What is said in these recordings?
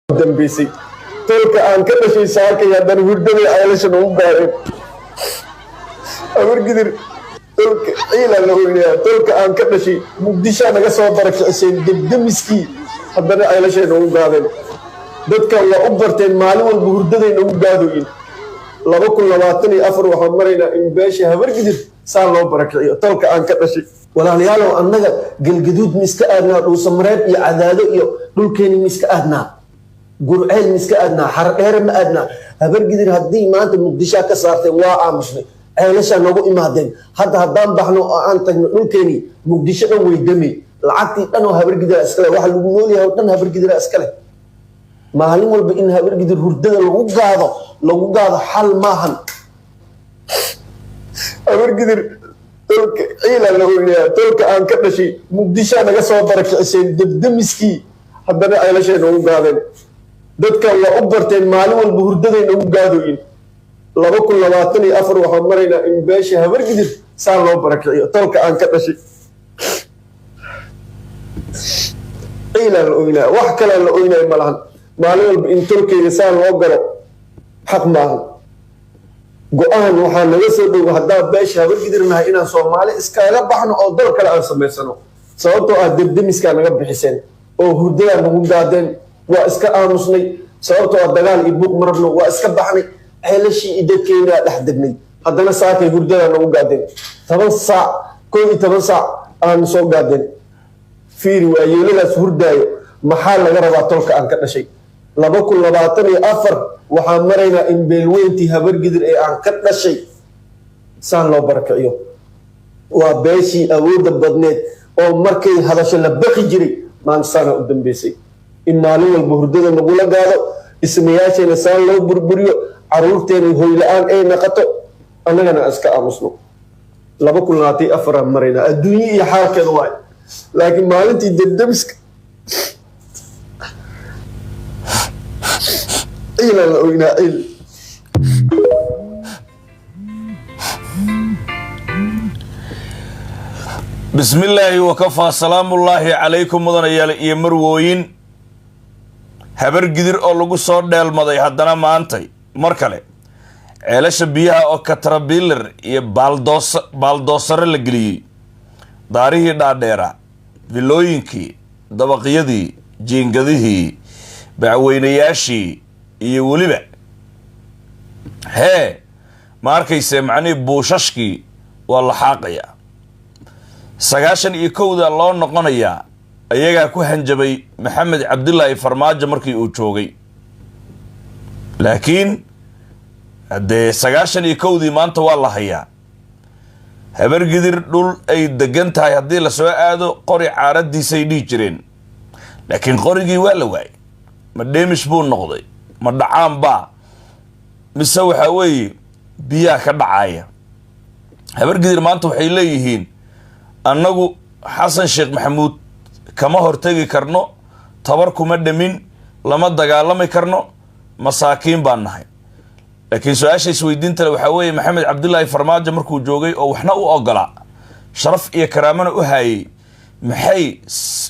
Dambeysay tolka aan ka dhashay saakay, haddana hurdada ceelasha nagu gaareen. Habargidir tolka ciilaa la oynayaa. Tolka aan ka dhashay Muqdishaa naga soo barakiciseen, debdemiskii haddana ceelashay nagu gaadeen. Dadkan waa u barteen, maalin walba hurdaday nagu gaadooyin. 2024 waxaan maraynaa in beesha Habargidir saa loo barakiciyo, tolka aan ka dhashay. Walaalayaalow, annaga Galgaduud ma iska aadnaa? Dhuusamareeb iyo Cadaado iyo dhulkeeni ma iska aadnaa? Gurceel ma iska aadnaa? Xaradheere ma aadnaa? Habargidir haddii maanta Muqdishaa ka saarteen, waa aamusnay, ceelashaa noogu imaadeen. Hadda haddaan baxno oo aan tagno dhulkeeni, Muqdisho dhan way damey. Lacagtii dhan oo Habargidira iskale, waxa lagu noolyahay oo dhan Habargidira iskale. Maalin walba in Habargidir hurdada lagu gaado, lagu gaado, xal maahan. Habargidir tolka ciilaa la oynayaa. Tolka aan ka dhashay Muqdishaa naga soo barakiciseen, debdemiskii haddana ceelashay nagu gaadeen. Dadkan waa u barteen, maalin walba hurdaday nagu gaadooyin. 2024 waxaan maraynaa in beesha Habargidir saa loo barakiciyo, tolka aan ka dhashay. Ciilaa la oynaya, wax kalaa la oynaya ma lahan. Maalin walba in tolkeyga saa loo galo xaq maahan. Go-aan waxaa naga soo dhow, haddaa beesha Habargidir nahay, inaan Soomaali iskaga baxno oo dal kale aan samaysano, sababtoo ah debdemiskaa naga bixiseen oo hurdadaa nagu gaadeen. Waa iska aamusnay, sababtoo ah dagaal iyo buuq ma rabno. Waa iska baxnay, ceelashii iyo dadkeynaa dhex degnay. Haddana saakay hurdadaa nagu gaadeen, 10 saac, 11 saac aanu soo gaadeen. Fiiri, waa yeeladaas hurdaayo. Maxaa laga rabaa tolka aan ka dhashay? 2024 waxaan maraynaa in beelweyntii Habargidir ee aan ka dhashay saan loo barakiciyo. Waa beeshii awoodda badneed oo markay hadasho la baqi jiray. Maanta saana u dambeysay in maalin walba hurdada nagula gaado, dhismayaasheena saan loo burburiyo, caruurteena hoyla-aan ay naqato, annagana aan iska aamusno. 2024aan maraynaa, adduunye iyo xaalkeeda waay. Laakiin maalintii debdemiska ciilaan la oynaa, ciil. Bismillaahi wakafaa, salaamullaahi calaykum mudanayaal iyo marwooyin. Habargidir oo lagu soo dheelmaday haddana maantay mar kale ceelasha biyaha oo katrabiilar iyo baaldoosare la geliyey, daarihii dhaadheera, villooyinkii, dabaqyadii, jiingadihii, bacweynayaashii iyo weliba hee, ma arkayse, macnihii buushashkii waa la xaaqayaa. 91-da loo noqonayaa, ayagaa ku hanjabay Maxamed Cabdilaahi Farmaajo markii uu joogay. Laakiin haddee 91-dii maanta waa la hayaa. Habargidir dhul ay degan tahay haddii lasoo aado, qori caaradiisay dhihi jireen, laakiin qorigii waa la waayay. Ma dheemish buu noqday? Ma dhacaan baa? Mise waxaa weeye biyaha ka dhacaya? Habargidir maanta waxay leeyihiin, annagu Xasan Sheekh Maxamuud kama hortegi karno, tabar kuma dhamin, lama dagaalami karno, masaakiin baan nahay. Laakiin su-aasha isweydiintale waxaa weeye, Maxamed Cabdilaahi Farmaajo markuu joogay oo waxna u ogolaa, sharaf iyo karaamana u haayay, maxay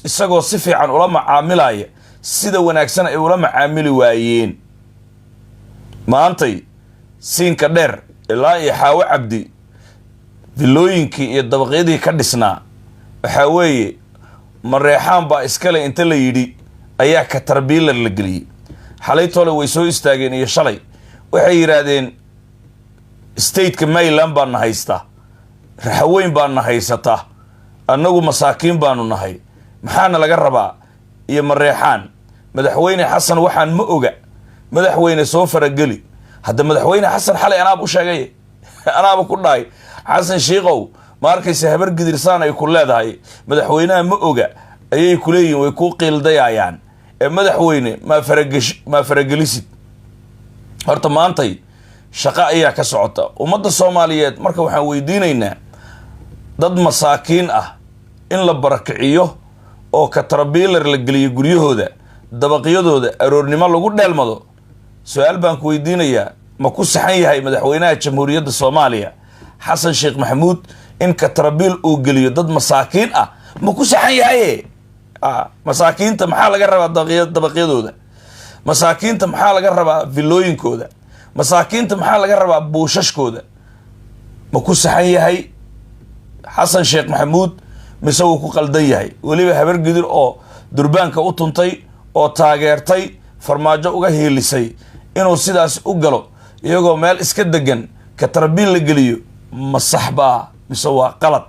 isagoo si fiican ula macaamilaya, sida wanaagsan ay ula macaamili waayeen? Maantay siinka dheer ilaa iyo Xaawo Cabdi, villooyinkii iyo dabaqyadii ka dhisnaa, waxaa weeye Mareexaan baa iskale inta la yidhi ayaa katarbiilar la geliyey. Xalay tole way soo istaageen iyo shalay, waxay yidhaahdeen stateka Maryland baa na haysta, Raxaweyn baa na haysata, annagu masaakiin baanu nahay, maxaana laga rabaa? Iyo Mareexaan, madaxweyne Xasan waxaan ma oga, madaxweyne soo farageli. Hadda madaxweyne Xasan xalay anaaba u sheegay, anaaba ku dhahay, Xasan Shiikow, ma arkaysa Habargidirsaan ay ku leedahay madaxweynaha ma oga ayay ku leeyihin, way kuu qiildayayaan ee madaxweyne maa faragesh, maa faragelisid. Horta maantay shaqo ayaa ka socota ummadda Soomaaliyeed. Marka waxaan weydiinaynaa, dad masaakiin ah in la barakiciyo oo katrabiilar la geliyo guryahooda, dabaqyadooda, aroornimo lagu dheelmado, su-aal baan ku weydiinayaa: ma ku saxan yahay madaxweynaha Jamhuuriyadda Soomaaliya Xasan Sheekh Maxamuud in katrabiil uu geliyo dad masaakiin ah? Ma ku saxan yahaye? Masaakiinta maxaa laga rabaa dabaqyadooda? Masaakiinta maxaa laga rabaa villooyinkooda? Masaakiinta maxaa laga rabaa buushashkooda? Ma ku saxan yahay Xasan Sheekh Maxamuud mise wuu ku qaldan yahay? Weliba Habargidir oo durbaanka u tuntay oo taageertay, Farmaajo uga hiilisay inuu sidaas u galo, iyagoo meel iska degan katarbiil la geliyo, ma sax baa mise waa qalad?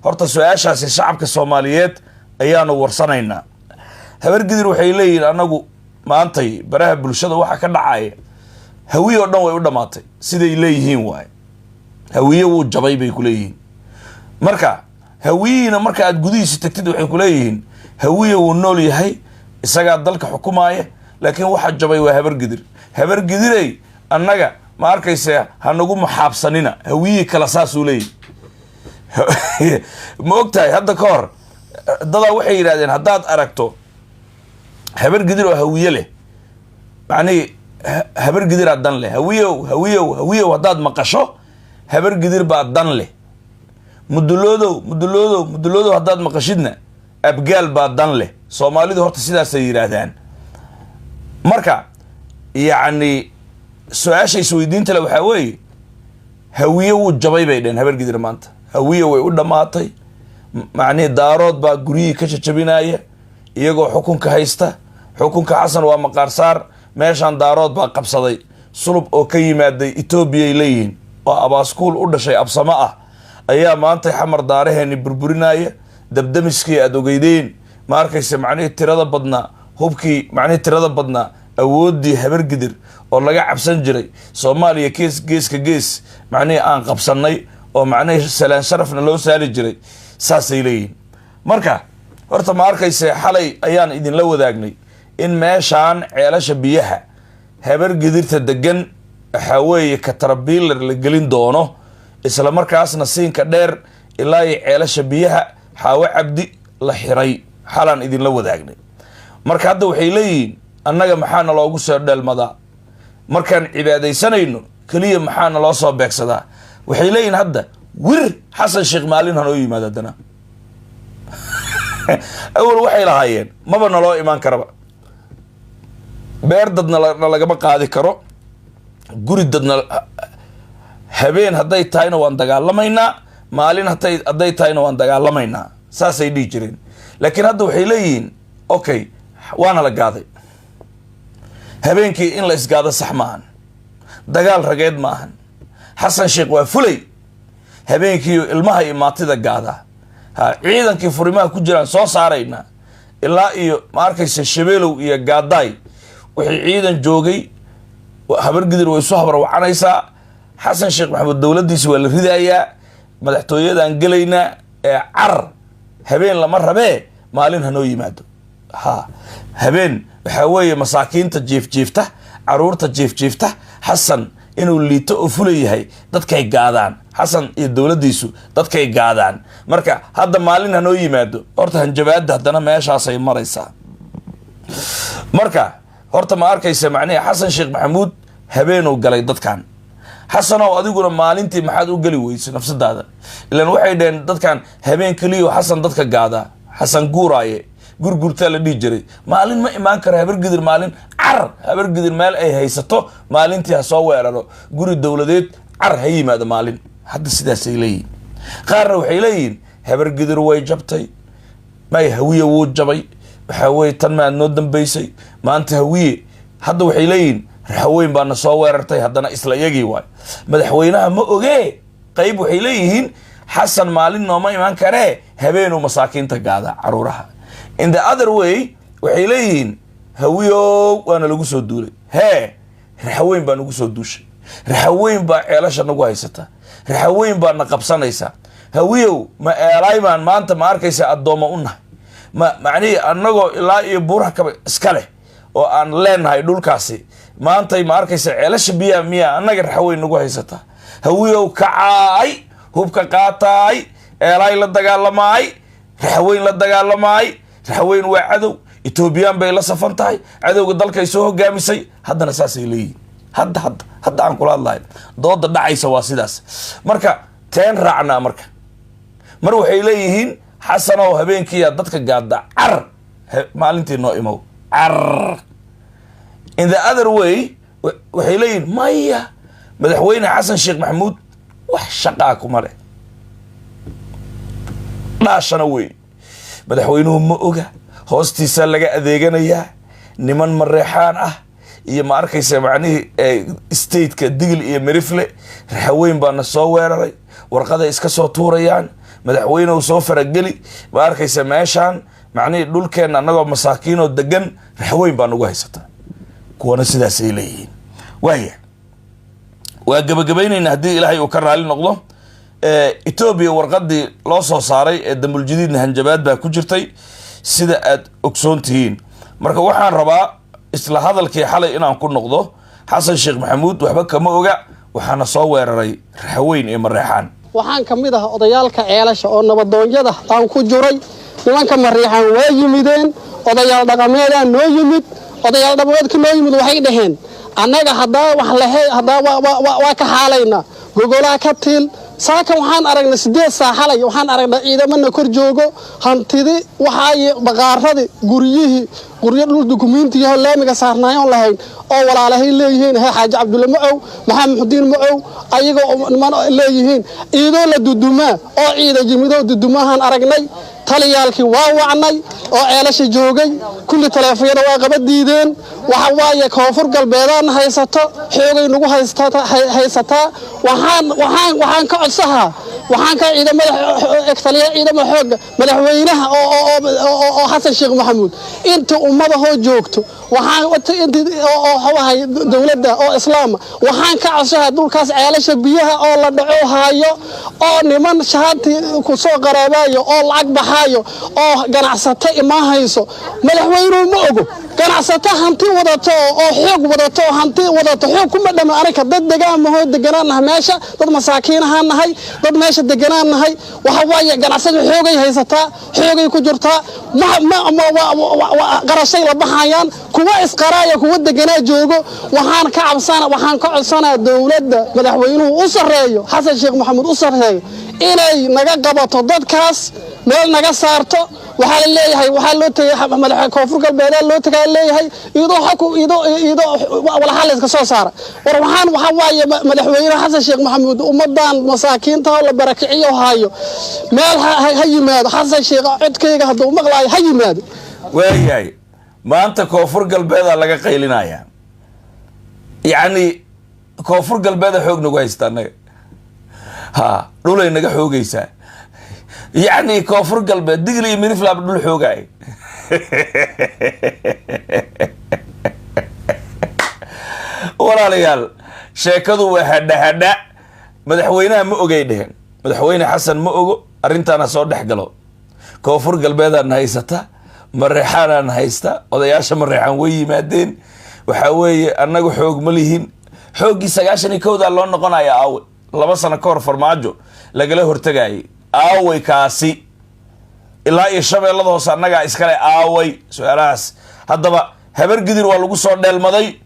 Horta su-aashaasi shacabka Soomaaliyeed ayaanu warsanaynaa. Habargidir waxay leeyihiin, annagu maantay baraha bulshada waxa ka dhacaya, Hawiye oo dhan way u dhammaatay siday leeyihiin waaye. Hawiye wuu jabay bay ku leeyihiin. Marka Hawiyihiina marka aad gudihiisa tagtid, waxay ku leeyihiin Hawiye wuu nool yahay, isagaa dalka xukumaaya, laakiin waxa jabay waa Habargidir. Habargidirey, annaga ma arkayse, hanagu muxaabsanina. Hawiyihii kale saasuu leeyahy. Ma og tahay, hadda ka hor dadaa waxay yidhahdeen, haddaad aragto Habargidir oo Hawiye leh, macnihii Habargidiraa dan leh. Hawiyow, hawiyow, hawiyow haddaad maqasho, Habargidir baa dan leh. Muduloodow, muduloodow, muduloodow haddaad maqashidna, Abgaal baa dan leh. Soomaalidu horta sidaasay yidhaahdaan. Marka yacni su-aasha isweydiinta le waxaa weeye, Hawiye wuu jabay bay dheheen Habargidir. Maanta Hawiye way u dhammaatay, macnihii Daarood baa guryihii ka jajabinaya iyagoo xukunka haysta. Xukunka Xasan waa maqaarsaar, meeshaan Daarood baa qabsaday. Sulub oo ka yimaaday Etoobiyay leeyihiin, oo Abaaskuul u dhashay, Absamo ah, ayaa maanta Xamar daaraheeni burburinaya. Dabdamiskii aada ogeydeen, ma arkaysa, macnihii tirada badnaa, hubkii macnihii tirada badnaa, awooddii Habargidir oo laga cabsan jiray Soomaaliya gees geeska gees, macnihii aan qabsannay oo macnihii salaan sharafna loo saari jiray, saasay leeyihiin. Marka horta ma arkayse, xalay ayaan idinla wadaagnay in meeshaan ceelasha biyaha Habargidirta degan waxaa weeye katrabiilar la gelin doono, isla markaasna siinka dheer ilaa iyo ceelasha biyaha Xaawo Cabdi la xiray. Xalaan idinla wadaagnay. Marka hadda waxay leeyihiin, annaga maxaana loogu soo dheelmadaa markaan cibaadaysanayno keliya? Maxaana loo soo beegsadaa? Waxay leeyihiin hadda, wir Xasan Sheekh maalin hanoo yimaado. Haddana awal waxay lahaayeen, maba naloo imaan karaba, beer dadna na lagama qaadi karo, guri dadna habeen hadday tahayna waan dagaalamaynaa, maalin hadday tahayna waan dagaalamaynaa, saasay dhihi jireen. Laakiin hadda waxay leeyihiin, okay, waana la gaaday. Habeenkii in la isgaado sax maahan, dagaal rageed ma ahan. Xasan Sheekh waa fulay, habeenkii ilmaha iyo maatida gaadaa. Ha ciidankii furimaha ku jiraan soo saaraynaa ilaa iyo, ma arkaysa, Shabeelow iyo Gaadaay wixii ciidan joogay. Habargidir way isu habarwacanaysaa. Xasan Sheekh Maxamuud dowladdiisa waa la ridayaa, madaxtooyadaan gelaynaa ee car habeen lama rabee, maalin hanoo yimaado. Ha habeen waxaa weeye masaakiinta jiifjiifta, caruurta jiifjiifta. Xasan inuu liito oo fula yahay, dadkay gaadaan. Xasan iyo dowladdiisu dadkay gaadaan. Marka hadda maalin hanoo yimaado. Horta hanjabaadda haddana meeshaasay maraysaa. Marka horta ma arkaysa, macnihi Xasan Sheekh Maxamuud habeenuu galay dadkan. Xasanow, adiguna maalintii maxaad u geli weysay nafsadaada? Ilan waxay dhaheen dadkan habeen keliya Xasan dadka gaadaa. Xasan guuraaye gurgurtaa la dhihi jiray. Maalin ma imaan karo Habargidir maalin. Car Habargidir meel ay haysato maalintii ha soo weeraro, guri dowladeed car ha yimaado maalin. Hadda sidaasay leeyihin. Qaarna waxay leeyihiin, Habargidir way jabtay, may Hawiye wuu jabay. Waxaa weye tan maad noo dambeysay maanta Hawiye. Hadda waxay leeyihiin, Raxaweyn baa na soo weerartay. Haddana isla iyagii waay, madaxweynaha ma ogee. Qayb waxay leeyihiin, Xasan maalin nooma imaan karee, habeenuu masaakiinta gaada, caruuraha. In the other way waxay leeyihiin, Hawiyow, waana lagu soo duulay, hee, Raxaweyn baa nagu soo duushay, Raxaweyn baa ceelasha nagu haysata, Raxaweyn baa na qabsanaysa. Hawiyow, ma eelaay baan maanta, ma arkaysa, addoommo u nahay? Ma macnihii annagoo ilaa iyo Buuraha Kaba iska leh oo aan leenahay dhulkaasi, maantay, ma arkaysa, ceelasha biyaha miya annaga Raxaweyn nagu haysata? Hawiyow, kacaay, hubka qaataay, eelaay la dagaalamaay, Raxaweyn la dagaalamaay. Raxaweyn waa cadow, Etoobiyaan bay la safan tahay, cadowga dalkay soo hogaamisay. Haddana saasay leeyihin. Hadda aan kula hadlahay, dooda dhacaysa waa sidaas. Marka teen raacnaa. Marka mar waxay leeyihiin, Xasanow, habeenkiiyaa dadka gaada, car maalintii noo imow car. In the other way, waxay leeyihin maya, Madaxweyne Xasan Sheekh Maxamuud wax shaqaa kuma leh, dhaashana wey, madaxweynuhu ma oga, hoostiisaa laga adeeganayaa niman Mareexaan ah iyo, ma arkaysa, macnihii stateka Digil iyo Mirifle Raxaweyn baa na soo weeraray, warqaday iska soo tuurayaan, madaxweynehu soo farageli, ma arkaysa, meeshaan macnihii dhulkeenna annagoo masaakiinoo degan Raxaweyn baa nagu haysataa. Kuwana sidaasay leeyihiin. Waaya, waa gebagabaynaynaa haddii Ilaahay uu ka raali noqdo. Etoobiya warqadii loo soo saaray ee Dambuljadiidna hanjabaad baa ku jirtay, sida aad ogsoon tihiin. Marka waxaan rabaa isla hadalkii xalay inaan ku noqdo. Xasan Sheekh Maxamuud waxba kama oga, waxaana soo weeraray Raxaweyn iyo Mareexaan. Waxaan ka mid ah odayaalka Ceelasha oo nabadoonyada aan ku juray. Nimanka Mariixaan waa yimideen, odayaal dhaqameedaa noo yimid. Odayaal dhaqameedka noo yimid waxay dhaheen, annaga haddaa wax lahe haddaa waa ka xaalaynaa gogolaa ka tiil. Saakan waxaan aragnay 8 saa xalay, waxaan aragnay ciidamana kor joogo, hantidi waxaaye, baqaaradii, guryihii, guryo dhul dukumiintiyaho laamiga saarnaayoon lahayn oo walaalahay leeyihiin, he Xaaji Cabdulle Macow, Maxamed Muxudiin Macow, ayagoo niman leeyihiin, iidoo la dudumaa oo ciida yimidoo dudumahaan aragnay. Taliyaalkii waa wacnay oo Ceelasha joogay, kulli taleefonyada waa qaba diideen. Waxa waaye Koonfur Galbeedaan haysato, xoogay nagu haysataa. Waxaan ka codsahaa, waxaan ka ciidamada taliya, ciidamada xoogga, madaxweynaha oo Xasan Sheekh Maxamuud, inta ummadahoo joogto, waxaan inti oo waxahay dowladda oo islaama, waxaan ka codsahaa dhulkaas Ceelasha Biyaha oo la dhaco haayo oo niman shahaanti ku soo qaraabayo oo lacag baxaayo oo ganacsato imaan hayso. Madaxweynuhu ma ogo. Ganacsato hanti wadato oo xoog wadato oo hanti wadato, xoog kuma dhama. Anaga dad degaan mahoo deganaan nahay meesha, dad masaakiinahaan nahay, dad meesha deganaan nahay. Waxa waaye ganacsada xoogay haysataa, xoogay ku jirtaa, ma qarashay la baxayaan, kuwa isqaraaya, kuwa deganaa joogo. Waxaan ka cabsana, waxaan ka codsanaa dowladda madaxweynuhu u sarreeyo, Xasan Sheekh Maxamuud u sarreeyo, inay naga qabato dadkaas, meel naga saarto. Waxaa la leeyahay, waxaa loo tegay madax Koonfur Galbeedaa loo tagaa leeyahay, iyadoo xaku iyadoo walaxa la iska soo saara. War waxaan waxa waaye madaxweyne Xasan Sheekh Maxamuud, ummadan masaakiinta oo la barakiciyo hayo, meel ha yimaado. Xasan Sheekh codkayga hadduu maqlaayo, ha yimaado. Waayahay, maanta Koonfur Galbeedaa laga qaylinayaa. Yacni Koonfur Galbeeda xoog nagu haysta annaga, ha dhulay naga xoogaysaa. Yacni Koonfur Galbeed, Digli iyo Miriflab dhul xoogaay. Walaalayaal, sheekadu waa hadha hadha. Madaxweynaha ma ogay dheheen, Madaxweyne Xasan ma ogo arrintaana soo dhex galo. Koonfur Galbeedaan haysata, Mareexaanaan haysta, odayaasha Mareexaan way yimaadeen. Waxaa weeye annagu xoog ma lihin. Xooggii 91-daa loo noqonaya aawe? 2 sano ka hor Farmaajo lagala hortegayay aaway kaasi? Ilaa iyo Shabeellada Hoose annagaa iskale aaway? Su-aalahaas haddaba Habargidir waa lagu soo dheelmaday.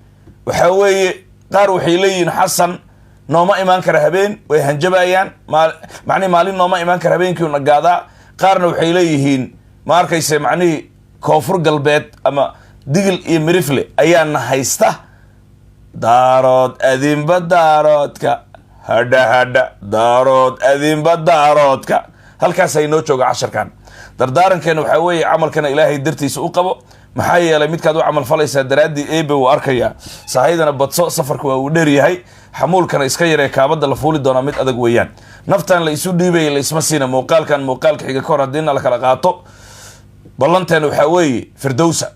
Waxaa weeye qaar waxay leeyihiin Xasan nooma imaan kara habeen, way hanjabayaan, macnihi maalin nooma imaan kara, habeenkii na gaadaa. Qaarna waxay leeyihiin, ma arkayse, macnihii Koonfur Galbeed ama Digil iyo Mirifle ayaana haysta. Daarood adinba daaroodka hadha hadha, Daarood adinba daaroodka. Halkaas inoo jooga casharkan. Dardaarankeena waxaa weeye camalkana Ilaahay dartiisa u qabo, maxaa yeelay midkaad u camal falaysaa daraaddii Eebe wuu arkayaa. Sahaydana badso, safarka waa uu dheer yahay, xamuulkana iska yaree, kaabada la fuuli doonaa mid adag weeyaan. Naftan la isu dhiibaya la isma siina. Muuqaalkan muuqaalka xiga ka hor haddiina la kala qaato, ballanteena waxaa weeye firdowsa.